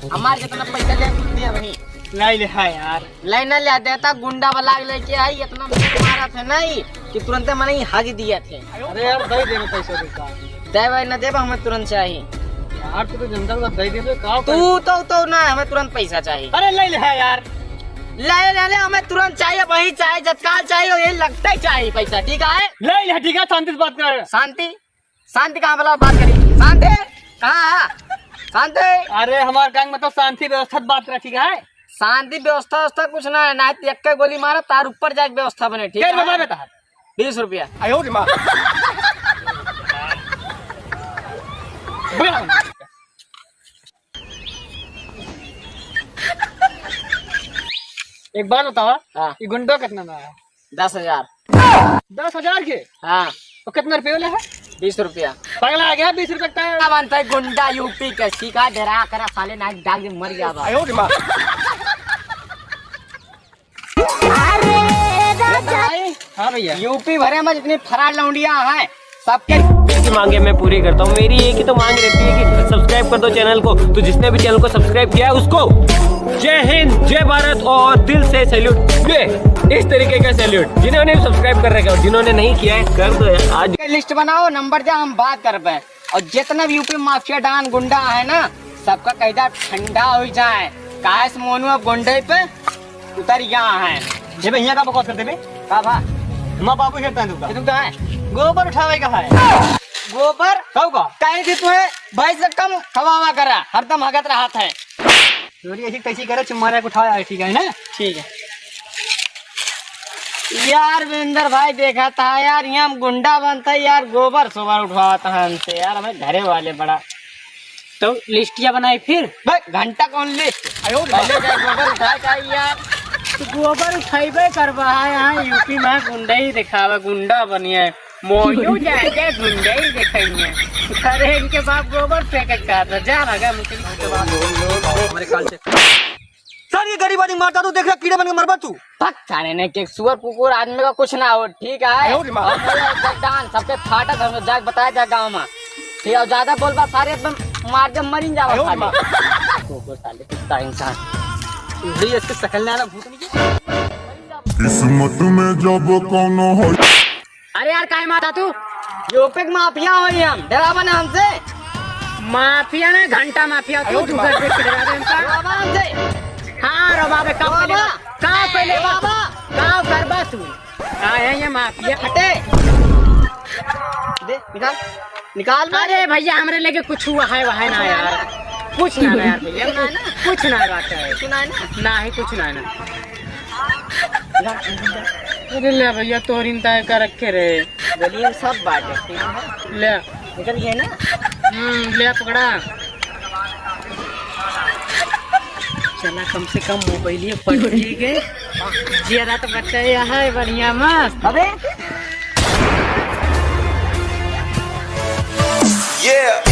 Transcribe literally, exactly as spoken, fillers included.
हमार जितना पैसा दे, दे वही। नहीं ले, हाँ यार। ले ना ले देता, गुंडा वाला लेके आई, इतना मारा थे नहीं कि तुरंते मने ही हग दिया थे। अरे यार, दे दे ना पैसा, पैसा। दे भाई, ना दे, हमें तुरंत चाहिए। यार, तू तो जनता को दे दे, तो का तू तो, तो ना, हमें तुरंत पैसा चाहिए। अरे ले ले, हाँ यार। ले, ले, ले, हमें तुरंत चाहिए, वही चाहिए, जत्काल चाहिए, यही लगता ही चाहिए पैसा, ठीक है? ले ले, ठीक है, शांति से बात कर। शांति? शांति कहाँ वाला बात करी? शांति? कहाँ है? शांति? अरे, हमार gang में तो शांति व्यवस्था बात रखी है। शांति व्यवस्था व्यवस्था कुछ ना है, ना तो एक गोली मारा, तार ऊपर जाके व्यवस्था बने, ठीक है? बता, बता। बीस रुपया। आयो रे माँ। एक बात बतावा, हाँ। ये गुंडो कितना में है? दस हजार। दस हजार के? हाँ। तो कितना रुपये वाले है? बीस रुपया। पगला आ गया, बीस रुपये का? क्या बनता है गुंडा यूपी के? सीखा डरा करा साले, ना डाल के मर गया बा। आयो रे माँ। अरे राजा। हाँ भैया। यूपी भरे में जितनी फरार लौंडिया हैं, सबके एक ही मांगे मैं पूरी करता हूँ। मेरी एक ही तो मांग रहती है कि subscribe कर दो channel को। तो जिसने भी channel को subscribe किया है उसको जय हिंद, जय भारत और दिल से salute। ये इस तरीके का salute। जिन्होंने subscribe कर रखा है और जिन्होंने नहीं किया है, कर दो यार आज। List बनाओ, number दे, हम बात करबे। और जितना भी यूपी माफिया डान गुंडा है ना, सबका कैदा ठंडा हो जाए। काहे से मोनू अब गुंडे पे उतर गया है। जे बे, हियाँ का बकवास करते बे? का बा? माँ बाबू खेलता है तुमका। ये तुमका है? गोबर उठावे का है। गोबर? कहू का? कहीं भी तुम्हें भैंस से कम खवावा करा, हरदम हगत रहत है। चोरी ऐसी तैसी करे, चुम्मा रख उठावे, ठीक है ना? ठीक है। यार वीरेंद्र भाई, देखा था यार, यहाँ हम गुंडा बनता है यार, गोबर सोबर उठवाता है हमसे यार, हमें घरे वाले बड़ा। तो लिस्टिया बनाई फिर? बे, घंटा कौन लिस्ट? आयो रे। पहले जाए गोबर उठाए का यार। तो गोबर उठाइबे करबा है, यहाँ यूपी में गुंडा ही दिखावा, गुंडा बनिए। मोनू जाके गुंडा ही दिखाइए। अरे इनके बाप गोबर फेंके का था, जा भागा मुझे। हमारे काल से। सर, ये गरीब आदमी मारता तो देख रहा, कीड़े बन के मरबा तू। पक साले ने के सुअर कुकुर आदमी का कुछ ना हो, ठीक है? आयो रे माँ। और मेरे जगदान सबके फाटत हम जाके बताया जा गाँव में। ठीक है, और ज्यादा बोलबा सारे एकदम मार दे, मरिन जावा आयो रे साले। माँ। कुकुर साले, कुत्ता इंसान। भाई, इसके शकल ना आना भूत नहीं। किस्मत में जब कौनो हो। अरे यार, काहे मारता तू? यूपी के माफिया होई हम, डरावा ना हमसे। माफिया ना, घंटा माफिया तू, आयो रे तू माँ। घर पे डरावे हमका। डरावा हमसे। हाँ, रो बाबे, का पहले बाबा। बा-, का पहले बा-, बाबा। का करबा तू? का है ये माफिया? हटे। दे, निकाल। निकाल बे। अरे भैया, हमरे लगे कुछ हुआ है, वह है ना यार। कुछ ना, ना यार भैया, कुछ ना, ना। कुछ ना बात है। कुछ ना, ना। ना ही कुछ ना, ना। अरे ले भैया, तोहरी न ताए का रखे रहे। बोलिए, सब बात है, ठीक है। ले। निकल गए ना? हम्म, ले पकड़ा। चला, कम से कम मोबाइलिए पड़ गए। जिया रात बच्चा ये है, बढ़िया मस्त। अबे। Yeah।